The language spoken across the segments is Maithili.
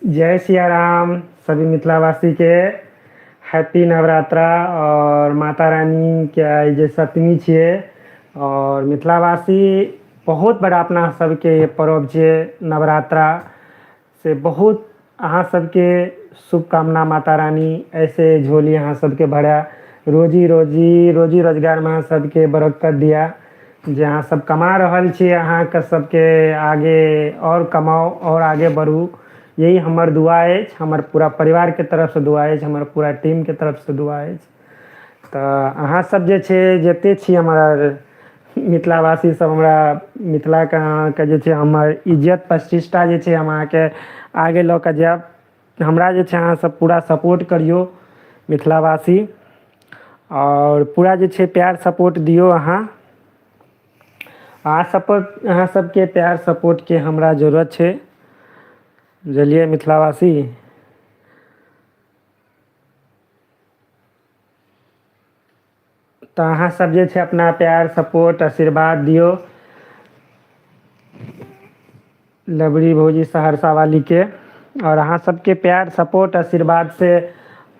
जय सिया राम सभी मिथिलावासीके हैप्पी नवरात्रा आओर माता रानीके आइ जे सप्तमी छियै आओर मिथिलावासी बहुत बड़ा अपना सबके पर्व छियै नवरात्रा से बहुत अहाँ सबके शुभकामना माता रानी ऐसे झोली अहाँ सबके भरए रोजी रोजी रोजी रोजगारमे अहाँ सबके बरकत दिए जे अहाँ सब कमा रहल छी अहाँके सबके आगे आओर कमाउ आओर आगे बढ़ू यही हमर दुआ अछि हमर पूरा परिवारके तरफसँ दुआ अछि हमर पूरा टीमके तरफसँ दुआ अछि तऽ अहाँ सब जे छै जते छी हमर मिथिलावासी सब हमरा मिथिलाके अहाँके जे छै हमर इज्जत प्रतिष्ठा जे छै हम अहाँके आगे लऽ कऽ जायब हमरा जे छै अहाँ सब पूरा सपोर्ट करियौ मिथिलावासी आओर पूरा जे छै प्यार सपोर्ट दियौ अहाँ अहाँ सब पर अहाँ सबके प्यार सपोर्टके हमरा जरूरत छै बुझलियै मिथिलावासी तऽ अहाँ सब जे छै अपना प्यार सपोर्ट आशीर्वाद दियौ लबरी भौजी सहरसा वालीके आओर अहाँ सबके प्यार सपोर्ट आशीर्वाद से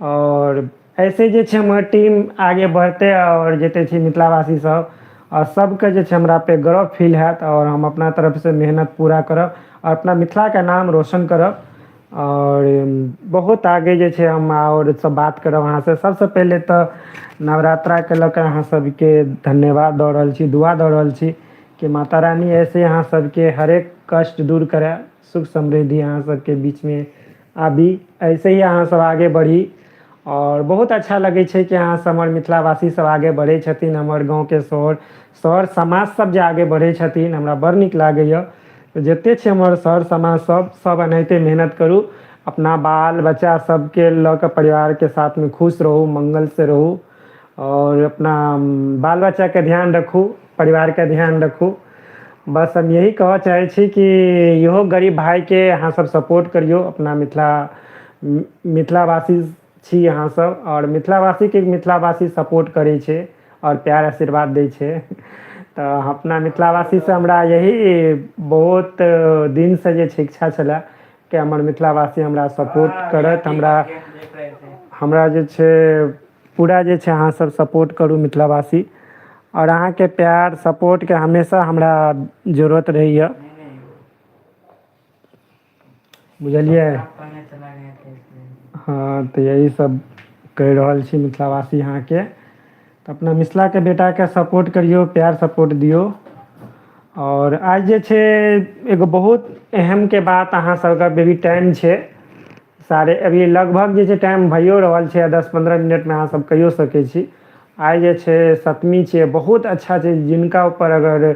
आओर ऐसे जे छै हमर टीम आगे बढ़तै आओर जते छै मिथिलावासी सब आओर सबके जे छै हमरा पे गर्व फील होयत आओर हम अपना तरफ से मेहनत पूरा करब आओर अपना मिथिलाके नाम रोशन करब आओर बहुत आगे जे छै हम आओर सब बात करब अहाँसँ सबसँ पहिले तऽ नवरात्राके लऽ कऽ अहाँ सबके धन्यवाद दऽ रहल छी दुआ दऽ रहल छी कि माता रानी ऐसे अहाँ सबके हरेक कष्ट दूर करए सुख समृद्धि अहाँ सबके बीचमे आबी ऐसे ही अहाँ सब आगे बढ़ी आओर बहुत अच्छा लगै छै कि अहाँ सब हमर मिथिलावासी सब आगे बढ़ै छथिन हमर गाँवके सर सर समाज सब जे आगे बढ़ै छथिन हमरा बड़ नीक लागैया जते छै हमर सर समाज सब सब एनाहिते मेहनत करू अपना बाल बच्चा सबके लऽ कऽ परिवारके साथमे खुश रहू मंगलसँ रहू आओर अपना बाल बच्चाके ध्यान रखू परिवारके ध्यान रखू बस हम यही कहऽ चाहै छी कि इहो गरीब भाइके अहाँ सब सपोर्ट करियौ अपना मिथिला मिथिलावासी छी अहाँ सब आओर मिथिलावासीके मिथिलावासी सपोर्ट करै छै आओर प्यार आशीर्वाद दै छै तऽ अपना मिथिलावासीसँ हमरा यही बहुत दिनसँ जे छै इच्छा छलए कि हमर मिथिलावासी हमरा सपोर्ट करत हमरा हमरा जे छै पूरा जे छै अहाँ सब सपोर्ट करू मिथिलावासी आओर अहाँके प्यार सपोर्टके हमेशा हमरा जरूरत रहैया बुझलियै हँ तऽ यही सब कहि रहल छी मिथिलावासी अहाँके तऽ अपना मिथिलाके बेटाके सपोर्ट करियौ प्यार सपोर्ट दियौ आओर आइ जे छै एगो बहुत अहमके बात अहाँ सबके अभी टाइम छै साढ़े अभी लगभग जे छै टाइम भइयो रहल छै 10-15 मिनटमे अहाँ सब कहियो सकै छी आइ जे छै सप्तमी छियै बहुत अच्छा छै जिनका ऊपर अगर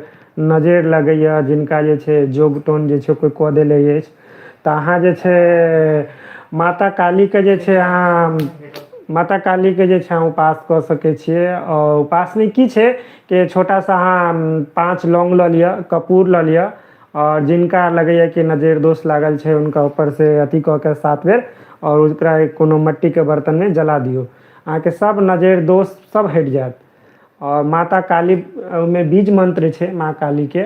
नजरि लगैया जिनका जे छै जोग टोन जे छै कोइ कऽ देले अछि तऽ अहाँ जे छै माता कालीके जे छै अहाँ माता कालीके जे छै अहाँ उपास कऽ सकै छियै आओर उपासमे की छै कि छोटा सा अहाँ 5 लौंग लऽ लिअ कपूर लऽ लिअ आओर जिनका लगैया कि नजरि दोष लागल छै हुनका ऊपर से अथी कऽ के 7 बेर आओर ओकरा कोनो मट्टीके बर्तनमे जला दियौ अहाँके सब नजरि दोष सब हटि जायत आओर माता काली ओहिमे बीज मन्त्र छै माँ कालीके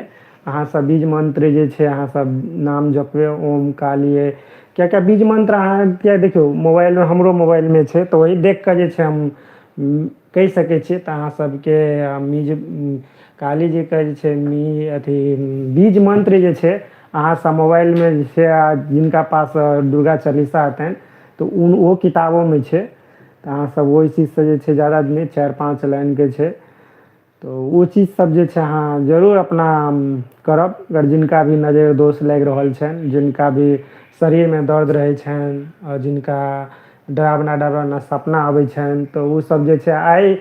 अहाँ सब बीज मन्त्र जे छै अहाँ सब नाम जपबै ओम कालियै किएकि बीज मन्त्र अहाँके देखियौ मोबाइलमे हमरो मोबाइलमे छै तऽ वही देख कऽ जे छै हम कहि सकै छियै तऽ अहाँ सबके बीज काली जीके जे छै अथी बीज मन्त्र जे छै अहाँ सब मोबाइलमे जे छै जिनका पास दुर्गा चालीसा हेतनि तऽ ओ किताबोमे छै तऽ अहाँ सब ओहि चीजसँ जे छै जादा नहि 4-5 लाइनके छै तऽ ओ चीज सब जे छै अहाँ जरूर अपना करब अगर जिनका भी नजरि दोष लागि रहल छनि जिनका भी शरीरमे दर्द रहै छनि आओर जिनका डरावना डरावना सपना अबै छनि तऽ ओ सब जे छै आइ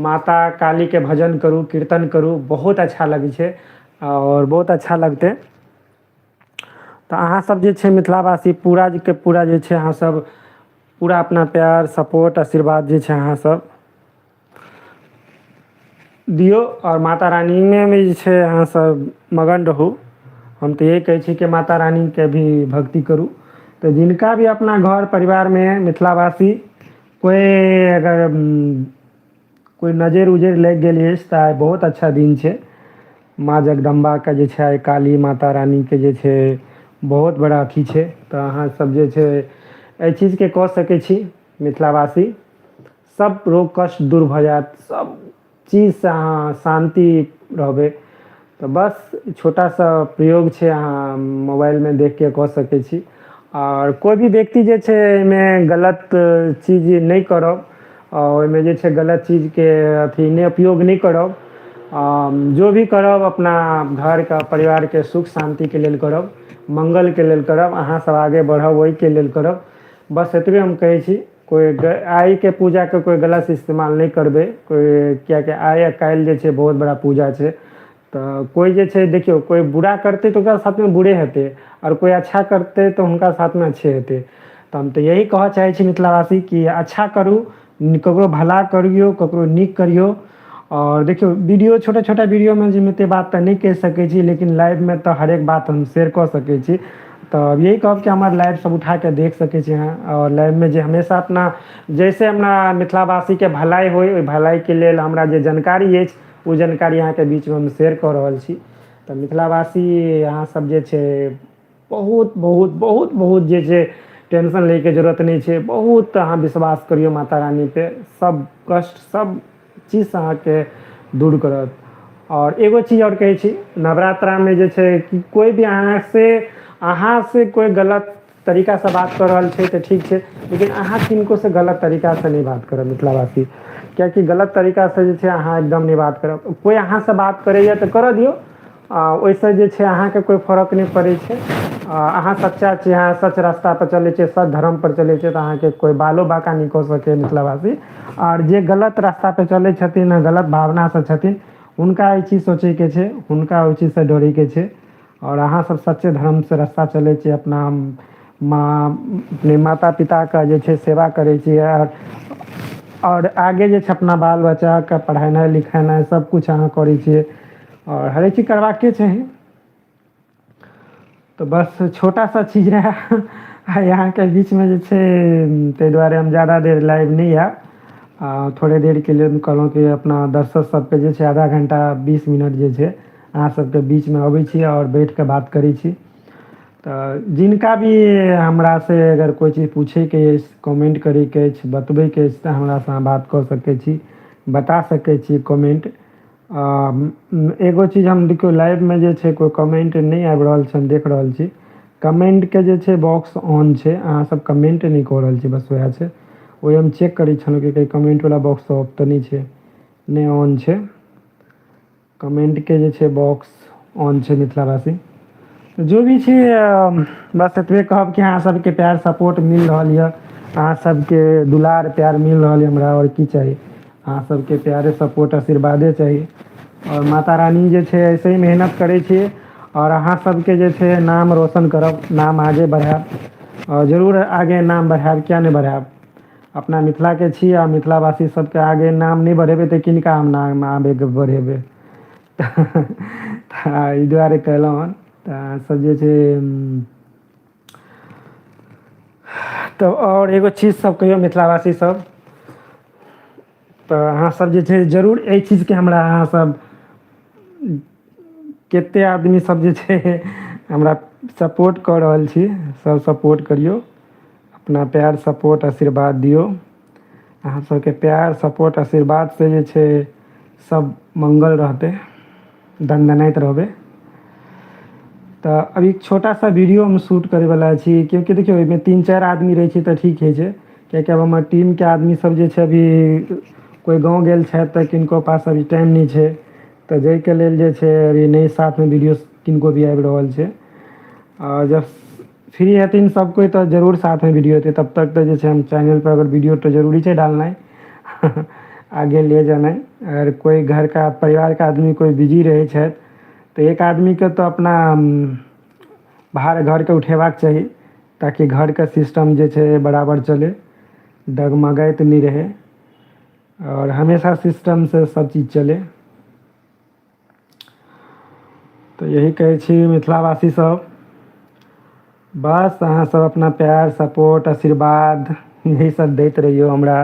माता कालीके भजन करू कीर्तन करू बहुत अच्छा लगै छै आओर बहुत अच्छा लगतै तऽ अहाँ सब जे छै मिथिलावासी पूरा के पूरा जे छै अहाँ सब पूरा अपना प्यार सपोर्ट आशीर्वाद जे छै अहाँ सब दियौ आओर माता रानीमे जे छै अहाँ सब मगन रहू हम तऽ यही कहै छी कि माता रानीके भी भक्ति करू तऽ जिनका भी अपना घर परिवारमे मिथिलावासी कोइ अगर कोइ नजरि उजरि लागि गेल अछि तऽ आइ बहुत अच्छा दिन छै माँ जगदम्बाके जे छै काली माता रानीके जे छै बहुत बड़ा अथी छै। तऽ अहाँ सब जे छै एहि चीजके कऽ सकै छी मिथिलावासी, सब रोग कष्ट दूर भऽ जायत, सब चीजसँ अहाँ शान्ति रहबै। तऽ बस छोटा सा प्रयोग छै, अहाँ मोबाइलमे देखके कऽ सकै छी। आओर कोइ भी व्यक्ति जे छै एहिमे गलत चीज नहि करब, ओहिमे जे छै गलत चीजके अथी नहि उपयोग नहि करब। जो भी करब अपना घरके परिवारके सुख शान्तिके लेल करब, मंगलके लेल करब, अहाँ सब आगे बढ़ब ओहिके लेल करब। बस एतबे हम कहै छी। कोइ आइके पूजाके कोइ गलत इस्तेमाल नहि करबै कोइ, किएकि आइ आ काल्हि जे छै बहुत बड़ा पूजा छै। तऽ कोइ जे छै देखियौ, कोइ बुरा करतै तऽ ओकरा साथमे बुरे हेतै, आओर कोइ अच्छा करतै तऽ हुनका साथमे अच्छे हेतै। तऽ हम तऽ यही कहऽ चाहै छी मिथिलावासी कि अच्छा करू, ककरो भला करियौ, ककरो नीक करियौ। आओर देखियौ वीडियो, छोटा छोटा वीडियोमे जे एतेक बात तऽ नहि कहि सकै छी, लेकिन लाइवमे तऽ हरेक बात हम शेयर कऽ सकै छी। तऽ यही कहब कि हमर लाइव सब उठाके देख सकै छी अहाँ। आओर लाइवमे जे हमेशा अपना जैसे हमरा मिथिलावासीके भलाइ होइ, ओहि भलाइके लेल हमरा जे जानकारी अछि ओ जानकारी अहाँके बीचमे हम शेयर कऽ रहल छी। तऽ मिथिलावासी अहाँ सब जे छै बहुत बहुत बहुत बहुत जे छै टेंशन लैके जरूरत नहि छै। बहुत अहाँ विश्वास करियौ माता रानी पे, सब कष्ट सब चीजसँ अहाँके दूर करत। आओर एगो चीज आओर कहै छी, नवरात्रामे जे छै कि कोइ भी अहाँसँ कोइ गलत तरीकासँ बात कऽ रहल छै तऽ ठीक छै, लेकिन अहाँ किनकोसँ गलत तरीकासँ नहि बात करब मिथिलावासी, किएकि गलत तरीकासँ जे छै अहाँ एकदम नहि बात करब। कोइ अहाँसँ बात करैए तऽ करऽ दियौ, ओहिसँ जे छै अहाँके कोइ फरक नहि पड़ै छै। अहाँ सच्चा छी, अहाँ सच रास्तापर चलै छियै, सच धर्मपर चलै छियै, तऽ अहाँके कोइ बालो बाँका नहि कऽ सकैए मिथिलावासी। आओर जे गलत रास्तापर चलै छथिन, गलत भावनासँ छथिन, हुनका ई चीज सोचैके छै, हुनका ओहि चीजसँ डरैके छै। आओर अहाँ सब सच्चे धर्मसँ रास्ता चलै छी, अपना माँ अपने माता पिताके जे छै सेवा करै छी, आओर आगे जे छै अपना बाल बच्चाके पढ़ेनाइ लिखेनाइ सब किछु अहाँ करै छियै, आओर हरेक चीज करबाके चाही। तऽ बस छोटा सा चीज रहए आइ अहाँके बीचमे जे छै, ताहि दुआरे हम ज्यादा देर लाइव नहि आयब। थोड़े देरके लेल कहलहुँ कि अपना दर्शक सबके जे छै आधा घण्टा 20 मिनट जे छै अहाँ सबके बीचमे अबै छी आओर बैठिके बात करै छी। तऽ जिनका भी हमरासँ अगर कोइ चीज पूछैके अछि, कमेन्ट करैके अछि, बतबैके अछि, तऽ हमरासँ अहाँ बात कऽ सकै छी, बता सकै छी कमेन्ट। एगो चीज हम देखियौ लाइवमे जे छै कोइ कमेन्ट नहि आबि रहल छै, हम देख रहल छी कमेन्टके जे छै बॉक्स ऑन छै, अहाँ सब कमेन्ट नहि कऽ रहल छी, बस वएह छै। ओहि हम चेक करै छलहुँ कि कहीं कमेन्टवला बॉक्स ऑफ तऽ नहि छै, नहि ऑन छै, कमेन्टके जे छै बॉक्स ऑन छै। मिथिलावासी जो भी छी, बस एतबे कहब कि अहाँ सबके प्यार सपोर्ट मिल रहल यऽ, अहाँ सबके दुलार प्यार मिल रहल यऽ हमरा, आओर की चाही? अहाँ सबके प्यारे सपोर्ट आशीर्वादे चाही। आओर माता रानी जे छै ऐसे ही मेहनत करै छी, आओर अहाँ सबके जे छै नाम रोशन करब, नाम आगे बढ़ायब, आओर जरूर आगे नाम बढ़ायब, किया नहि बढ़ायब? अपना मिथिलाके छी आ मिथिलावासी सबके आगे नाम नहि बढ़ेबै तऽ किनका हम नाम आगे बढ़ेबै? तऽ एहि दुआरे कहलहुँ हन। तऽ अहाँ सब जे छै तऽ आओर एगो चीज सब कहियौ मिथिलावासी सब, तऽ अहाँ सब जे छै जरूर एहि चीजके हमरा अहाँ सब कते आदमी सब जे छै हमरा सपोर्ट कऽ रहल छी, सब सपोर्ट करियौ, अपना प्यार सपोर्ट आशीर्वाद दियौ। अहाँ सबके प्यार सपोर्ट आशीर्वाद से जे छै सब मंगल रहतै, दनदनाइत रहबै। तऽ अभी छोटा सा वीडियो हम शूट करैवला छी, क्योंकि देखियौ एहिमे 3-4 आदमी रहै छै तऽ ठीक होइ छै, किएकि आब हमर टीमके आदमी सब जे छै अभी कोइ गाँव गेल छथि तऽ किनको पास अभी टाइम नहि छै, तऽ जाहिके लेल जे छै अभी नहि साथमे वीडियो किनको भी आबि रहल छै। आ जब फ्री हेथिन सब कोइ तऽ जरूर साथमे वीडियो हेतै, तब तक तऽ जे छै हम चैनल पर अगर वीडियो तऽ जरूरी छै डालनाइ, आगे ले जेनाइ। अगर कोइ घरके परिवारके आदमी कोइ बिजी रहै छथि तऽ एक आदमीके तऽ अपना बाहर घरके उठेबाक चाही, ताकि घरके सिस्टम जे छै बराबर चलै, डगमगाइत नहि रहै, आओर हमेशा सिस्टमसँ सब चीज चलै। तऽ यही कहै छी मिथिलावासी सब, बस अहाँ सब अपना प्यार सपोर्ट आशीर्वाद यही सब दैत रहियौ हमरा,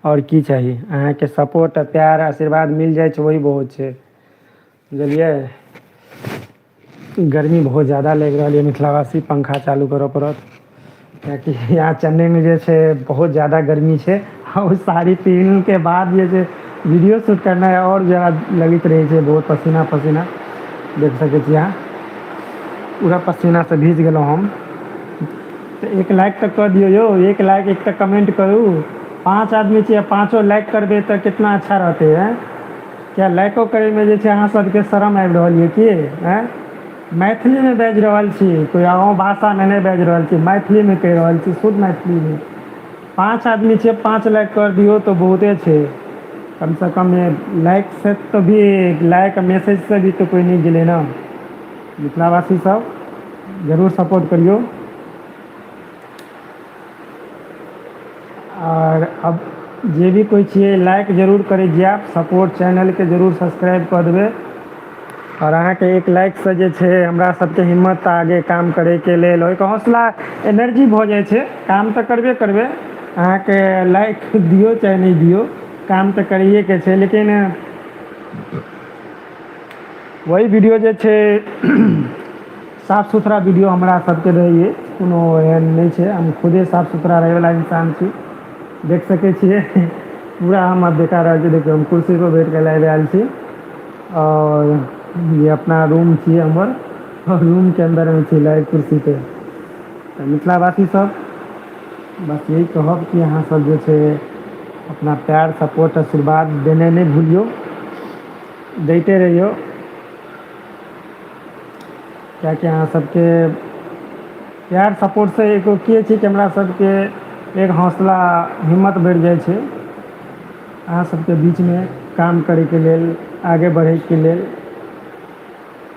आओर की चाही? अहाँके सपोर्ट आ प्यार आशीर्वाद मिल जाइ छै वही बहुत छै, बुझलियै? गर्मी बहुत ज्यादा लागि रहल यऽ मिथिलावासी, पंखा चालू करऽ पड़त, किएकि यहाँ चेन्नईमे जे छै बहुत ज्यादा गर्मी छै। आ ओ साड़ी पहिनके बाद जे छै वीडियो शूट करनाइ आओर ज्यादा लगैत रहै छै, बहुत पसीना पसीना। देख सकै छी अहाँ, पूरा पसीनासँ भीज गेलहुँ हम। तऽ एक लाइक तऽ कऽ दियौ यौ, एक लाइक, एकटा कमेंट करू। 5 आदमी छियै, पाँचो लाइक करबै तऽ कितना अच्छा रहतै। हँ, किया लाइको करैमे जे छै अहाँ सबके शरम आबि रहल यऽ की? आँय, मैथिलीमे बाजि रहल छी, कोइ आओर भाषामे नहि बाजि रहल छी, मैथिलीमे कहि रहल छी, शुद्ध मैथिलीमे। 5 आदमी छियै, 5 लाइक कर दियौ तऽ बहुते छै। कमसँ कम लाइक से तऽ भी, लाइक मैसेज से भी तऽ कोइ नहि गेलै ने। मिथिलावासी सब जरूर सपोर्ट करियौ। आओर अब जे भी कोइ छियै, लाइक जरूर करै जायब, सपोर्ट, चैनलके जरूर सब्सक्राइब कऽ देबै। आओर अहाँके एक लाइकसँ जे छै हमरा सबके हिम्मत आगे काम करैके लेल, ओहिके हौसला, एनर्जी भऽ जाइ छै। काम तऽ करबे करबै, अहाँके लाइक दियौ चाहे नहि दियौ, काम तऽ करैएके छै। लेकिन वही वीडियो जे छै, साफ सुथरा वीडियो हमरा सबके रहैए, कोनो एहन नहि छै। हम खुदे साफ सुथरा रहैवला इंसान छी। देख सकै छियै, पूरा हम आब देखा रहल छी। देखियौ, हम कुर्सी पर बैठ कऽ लाइव आयल छी आओर ये अपना रूम छियै हमर, आओर रूमके अन्दरमे छी लाइव कुर्सी पे। तऽ मिथिलावासी सब, बस यही कहब कि अहाँ सब जे छै अपना प्यार, सपोर्ट, आशीर्वाद देने नहि भूलियौ, दैते रहियौ, किएकि अहाँ सबके प्यार सपोर्टसँ एगो की छै कि हमरा सबके एक हौसला, हिम्मत बढ़ि जाइ छै अहाँ सबके बीचमे काम करैके लेल, आगे बढ़ैके लेल।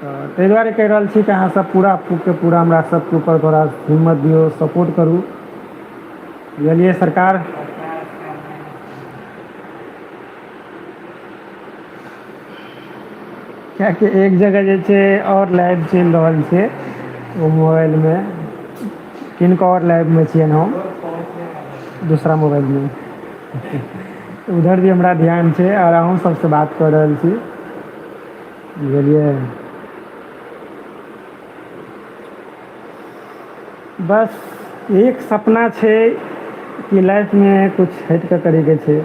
तऽ ताहि दुआरे कहि रहल छी कि अहाँ सब पूरा के पूरा हमरा सबके ऊपर थोड़ा हिम्मत दियौ, सपोर्ट करू, बुझलियै सरकार? किएकि एक जगह जे छै आओर लाइव चलि रहल छै ओ मोबाइलमे, किनको आओर लाइवमे छियनि हम दूसरा मोबाइलमे, उधर भी हमरा ध्यान छै आओर अहूँ सबसँ बात कऽ रहल छी, बुझलियै? बस एक सपना छै कि लाइफमे किछु हटि कऽ करैके छै।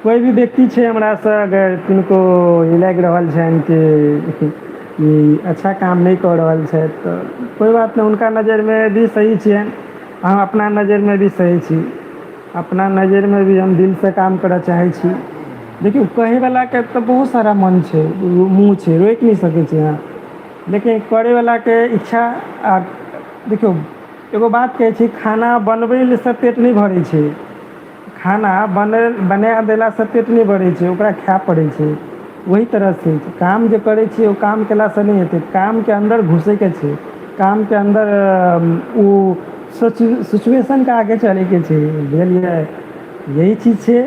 कोइ भी व्यक्ति छै हमरासँ अगर किनको ई लागि रहल छनि कि ई अच्छा काम नहि कऽ रहल छथि, तऽ कोइ बात नहि, हुनका नजरिमे भी सही छियनि, हम अपना नजरिमे भी सही छी। अपना नजरिमे भी हम दिलसँ काम करऽ चाहै छी। देखियौ, कहैवलाके तऽ बहुत सारा मन छै, मुँह छै, रोकि नहि सकै छी अहाँ, लेकिन करैवलाके इच्छा आ देखियौ, एगो बात कहै छी, खाना बनबैसँ पेट नहि भरै छै। खाना बना देलासँ पेट नहि भरै छै, ओकरा खाय पड़ै छै। ओहि तरहसँ काम जे करै छियै, ओ काम केलासँ नहि हेतै, कामके अन्दर घुसैके छै, कामके अन्दर ओ सिचुएशनके आगे चलैके छै, बुझलियै? यही चीज छै।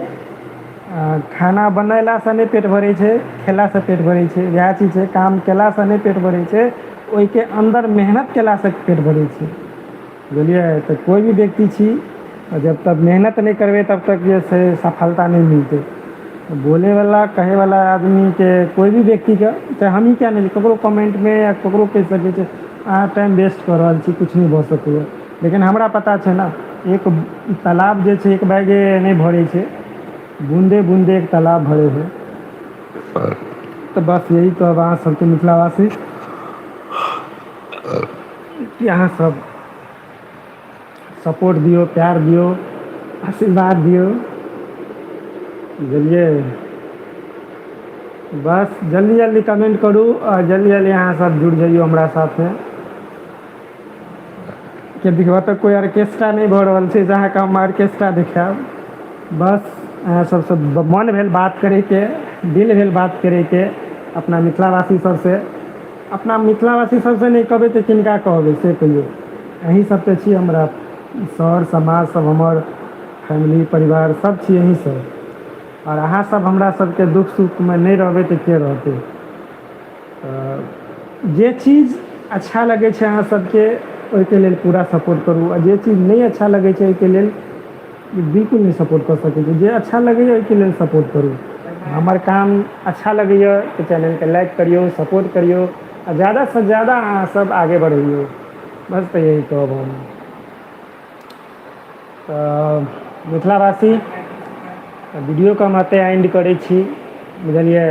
खाना बनेलासँ नहि पेट भरै छै, खेलासँ पेट भरै छै। वएह चीज छै, काम केलासँ नहि पेट भरै छै, ओहिके अन्दर मेहनत केलासँ पेट भरै छै, बुझलियै? तऽ कोइ भी व्यक्ति छी, जब तक मेहनत नहि करबै तब तक जे छै सफलता नहि मिलतै। बोलैवला, कहैवला आदमीके, कोइ भी व्यक्तिके, चाहे हमहीँ किया नहि, ककरो कमेन्टमे या ककरो कहि सकै छै, अहाँ टाइम वेस्ट कऽ रहल छी, किछु नहि भऽ सकैए। लेकिन हमरा पता छै ने, एक तालाब जे छै एक बैगे नहि भरै छै, बून्दे बून्दे एक तालाब भरै है। तऽ बस यही कहब अहाँ सबके मिथिलावासी कि अहाँ सब सपोर्ट दियौ, प्यार दियौ, आशीर्वाद दियौ, बुझलियै? बस जल्दी जल्दी कमेंट करू आओर जल्दी जल्दी अहाँ सब जुड़ि जइयौ हमरा साथे। के देखियौ, तऽ कोइ ऑर्केस्ट्रा नहि भऽ रहल छै जे अहाँके हम ऑर्केस्ट्रा देखायब। बस अहाँ सबसँ मन भेल बात करैके, दिल भेल बात करैके अपना मिथिलावासी सबसँ। अपना मिथिलावासी सबसँ नहि कहबै तऽ किनका कहबै, से कहियौ? अहीं सब तऽ छी हमरा सर समाज सब, हमर फैमिली, परिवार सब छी अहीं सब। आओर अहाँ सब हमरा सबके दुःख सुखमे नहि रहबै तऽ के रहतै? तऽ जे चीज अच्छा लगै छै अहाँ सबके, ओहिके लेल पूरा सपोर्ट करू, आ जे चीज नहि अच्छा लगै छै, ओहिके लेल बिल्कुल नहि सपोर्ट कऽ सकै छी। जे अच्छा लगैए, ओहिके लेल सपोर्ट करू। हमर काम अच्छा लगैए तऽ चैनलके लाइक करियौ, सपोर्ट करियौ। आ ज्यादासँ ज्यादा अहाँ सब आगे बढ़ैयौ, बस तऽ यही कहब हम। तऽ मिथिलावासी वीडियोके हम एतहि एंड करै छी, बुझलियै।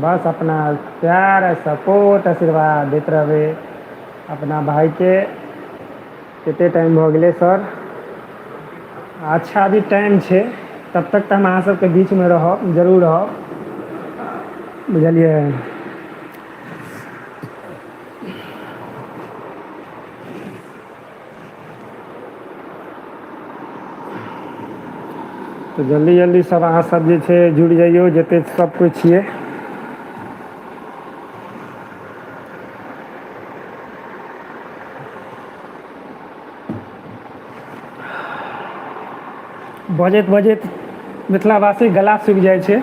बस अपना प्यार आ सपोर्ट आशीर्वाद दैत रहबै अपना भाइके। कतेक टाइम भऽ गेलै सर? अच्छा अभी टाइम छै, तब तक तऽ हम अहाँ सबके बीचमे रहब, जरूर रहब, बुझलियै। तऽ जल्दी जल्दी सब अहाँ सब जे छै जुड़ि जइयौ, जतेक सब कोइ छियै। बजैत बजैत मिथिलावासी गला सूखि जाइ छै,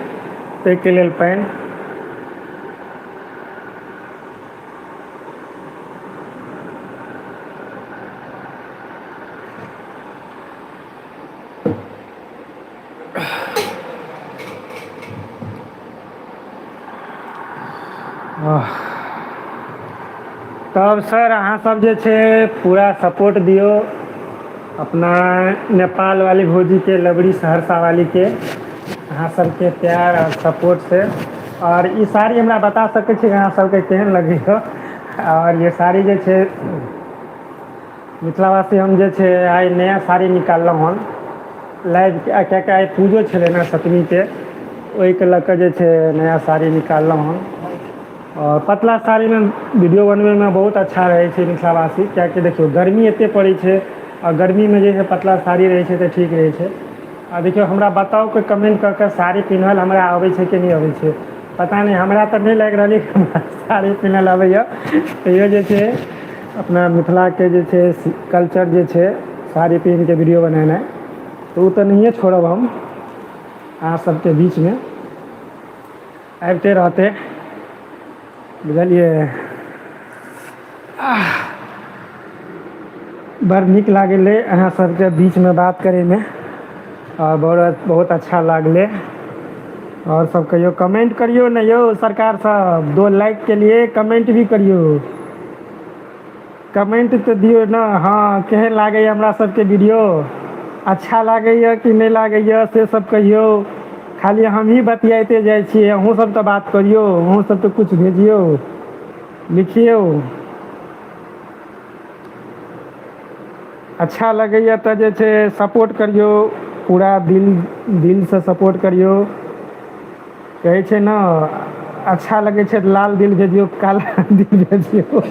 ताहिके लेल पानि। तब सर अहाँ सब जे छै पूरा सपोर्ट दियौ अपना नेपाल वाली भौजीके, लबरी सहरसा वालीके, अहाँ सबके प्यार आओर सपोर्ट से। आओर ई साड़ी हमरा बता सकै छी अहाँ सबके केहन लगैया? आओर ये साड़ी जे छै मिथिलावासी, हम जे छै आइ नया साड़ी निकाललहुँ हन लाइव, किएकि आइ पूजो छलै ने सप्तमीके, ओहिके लऽ कऽ जे छै नया साड़ी निकाललहुँ हन। आओर पतला साड़ीमे वीडियो बनबैमे बहुत अच्छा रहै छै मिथिलावासी, किएकि देखियौ गर्मी एतेक पड़ै छै आ गर्मीमे जे छै पतला साड़ी रहै छै तऽ ठीक रहै छै। आ देखियौ हमरा बताउ कि कमेन्ट कऽ कऽ साड़ी पिन्हल हमरा अबै छै कि नहि अबै छै? पता नहि, हमरा तऽ नहि लागि रहल अइ साड़ी पिन्हल अबैए, तैयो जे छै अपना मिथिलाके जे छै कल्चर जे छै साड़ी पहिनके वीडियो बनेनाइ, तऽ ओ तऽ नहिए छोड़ब हम, अहाँ सबके बीचमे आबिते रहतै, बुझलियै। बड़ नीक लागलै अहाँ सबके बीचमे बात करैमे, आओर बहुत बहुत अच्छा लागलै। आओर सब कहियौ, कमेंट करियौ ने यौ सरकार सब, 2 लाइक के लिए कमेंट भी करियौ, कमेंट तऽ दियौ ने। हँ, केहन लागैए हमरा सबके वीडियो, अच्छा लागैए कि नहि लागैए से सब कहियौ। खाली हमही बतियाइते जाइ छियै, अहूँ सब तऽ बात करियौ, अहूँ सब तऽ किछु भेजियौ, लिखियौ। अच्छा लगैए तऽ जे छै सपोर्ट करियौ, पूरा दिल दिलसँ सपोर्ट करियौ। कहै छै ने अच्छा लगै छै तऽ लाल दिल भेजियौ, काला दिल भेजियौ,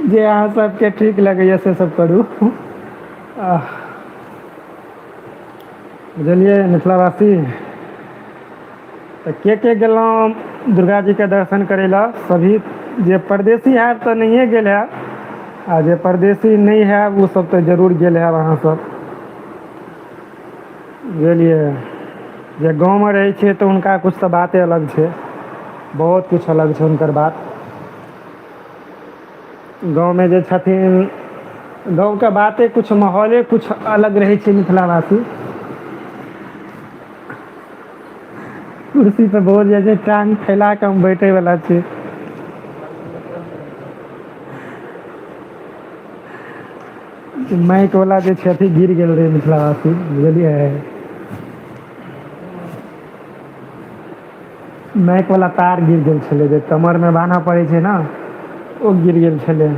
जे अहाँ सबके ठीक लगैए से सब करू। बुझलियै मिथिलावासी? तऽ के के गेलहुँ दुर्गाजीके दर्शन करै लए? सभी जे परदेसी हैब तऽ नहिए गेल हैब, आ जे परदेसी नहि हैब ओ सब तऽ जरूर गेल हैब अहाँ सब, बुझलियै। जे गाँवमे रहै छियै तऽ हुनका किछु तऽ बाते अलग छै, बहुत किछु अलग छै हुनकर बात। गाँवमे जे छथिन, गाँवके बाते किछु, माहौले किछु अलग रहै छै मिथिलावासी। कुर्सी पर बहुत जाइ छै टांग फैला कऽ हम बैठे वाला छी। माइक वाला जे छै अथी गिर गेल रहै मिथिलावासी, बुझलियै। माइक वाला तार गिर गेल छलै, जे कमरमे बान्हऽ पड़ै छै ने, ओ गिर गेल छलै।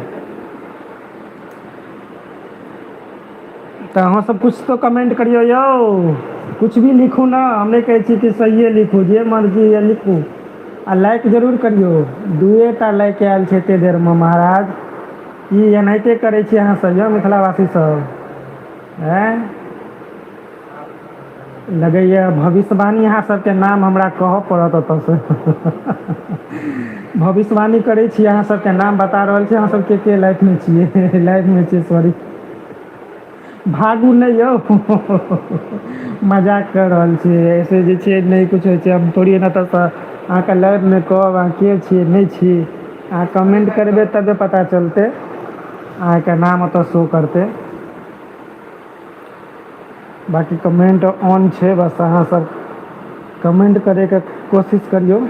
तऽ अहाँ सब कुछ तो कमेंट करियौ यौ, कुछ भी लिखू ने, हम नहि कहै छी कि सहिए लिखू, जे मर्जी यऽ लिखू, आ लाइक जरूर करियौ। 2 लाइक आयल छै एते देरमे महाराज, की एनाहिते करै छी अहाँ सब यौ मिथिलावासी सब? आँय, लगैए भविष्यवाणी अहाँ सबके नाम हमरा कहऽ पड़त ओतऽसँ। भविष्यवाणी करै छी अहाँ सबके नाम बता रहल छी, अहाँ सबके के लाइफमे छियै, लाइफमे छियै, सॉरी, भागू नहि यौ, मजाक कऽ रहल छियै। ऐसे जे छै नहि किछु होइ छै, हम थोड़ी एना तऽ अहाँके लाइफमे कहब अहाँ के छियै नहि छी। अहाँ कमेंट करबै तबे पता चलतै, अहाँके नाम ओतऽ शो करतै। बाँकी कमेंट ऑन छै, बस अहाँ सब कमेंट करैके कोशिश करियौ।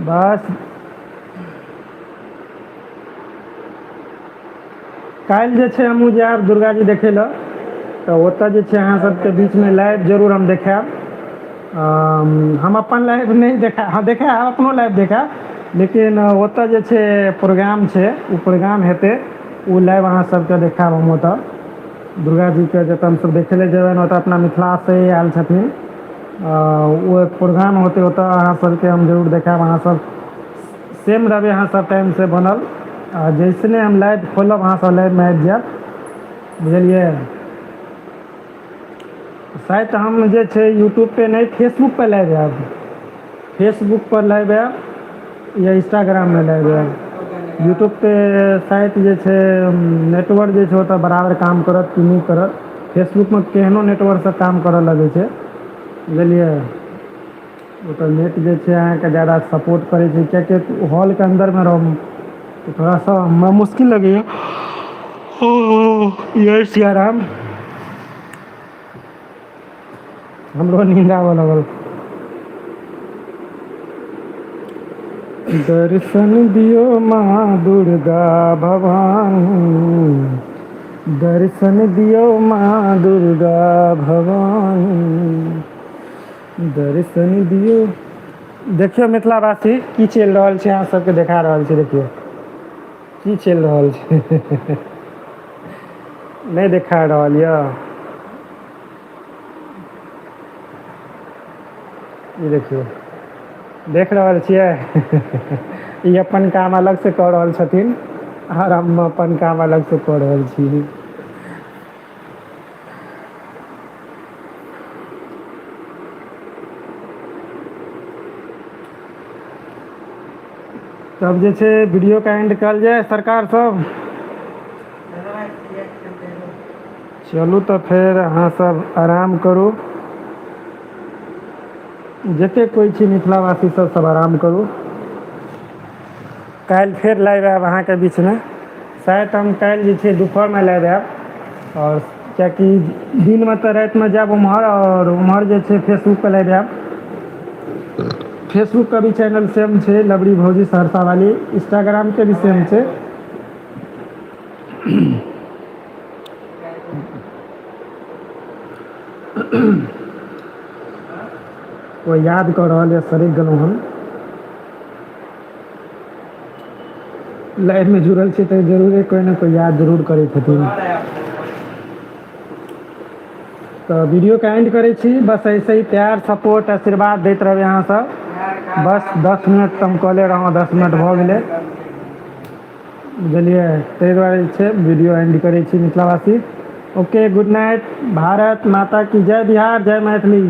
बस काल्हि जे छै हमहूँ जायब दुर्गा जी देखै लए, तऽ ओतऽ जे छै अहाँ सबके बीचमे लाइव जरूर हम देखायब। हम अपन लाइव नहि देखायब, हँ देखायब, अपनो लाइव देखायब, लेकिन ओतऽ जे छै प्रोग्राम छै, ओ प्रोग्राम हेतै, ओ लाइव अहाँ सबके देखायब हम ओतऽ दुर्गा जीके जतऽ हमसब देखै लए जेबनि, ओतऽ अपना मिथिलासँ आयल छथिन, ओ एक प्रोग्राम होतै ओतऽ, अहाँ सबके हम जरूर देखायब। अहाँ सब सेम रहबै, अहाँ सब टाइमसँ बनल, आ जैसने हम लाइव खोलब अहाँ सब लाइवमे आबि जायब, बुझलियै? शायद हम जे छै यूट्यूब पे नहि, फेसबुक पर लाइव आयब, फेसबुक पर लाइव आयब या इंस्टाग्राममे लाइव आयब। यूट्यूब पे शायद जे छै नेटवर्क जे छै ओतऽ बराबर काम करत कि नहि करत। फेसबुकमे केहनो नेटवर्कसँ काम करऽ लगै छै, बुझलियै? ओतऽ नेट जे छै अहाँके ज्यादा सपोर्ट करै छै, किएकि हॉलके अन्दरमे रहू तऽ थोड़ा सा हमरा मुश्किल लगैए। ओ जय सियाराम, हमरो नींद आबऽ लगल। दर्शन दियौ माँ दुर्गा भवानी, दर्शन दियौ माँ दुर्गा भवानी, दर्शन दियौ। देखियौ मिथिलावासी की चलि रहल छै, अहाँ सबके देखा रहल छी, देखियौ की चलि रहल छै। नहि देखा रहल यऽ, ई देखियौ, देख रहल छियै? ई अपन काम अलगसँ कऽ रहल छथिन आओर हम अपन काम अलगसँ कऽ रहल छी। तब जे छै वीडियोके एंड कयल जाय सरकार सब। चलू तऽ फेर अहाँ सब आराम करू, जते कोइ छी मिथिलावासी सब, सब आराम करू। काल्हि फेर लाइव आयब अहाँके बीचमे, शायद हम काल्हि जे छै दुपहरमे लाइव आयब, आओर किएकि दिनमे तऽ रातिमे जायब उम्हर, आओर उम्हर जे छै फेसबुकपर लाइव आयब। फेसबुकके भी चैनल सेम छै, लबड़ी भौजी सहरसा वाली, इंस्टाग्रामके भी सेम छै। कोइ याद कऽ रहल यऽ, सड़कि गेलहुँ हम। लाइवमे जुड़ल छी तऽ जरूरे कोइ ने कोइ याद जरूर करै छथिन। तऽ वीडियोके एंड करै छी, बस ऐसे ही प्यार सपोर्ट आशीर्वाद दैत रहबै अहाँ सब। बस 10 मिनट तऽ हम कहले रहौँ, 10 मिनट भऽ गेलै, बुझलियै? ताहि दुआरे जे छै वीडियो एंड करै छी मिथिलावासी। ओके, गुड नाइट, भारत माता की जय, बिहार जय, मैथिली।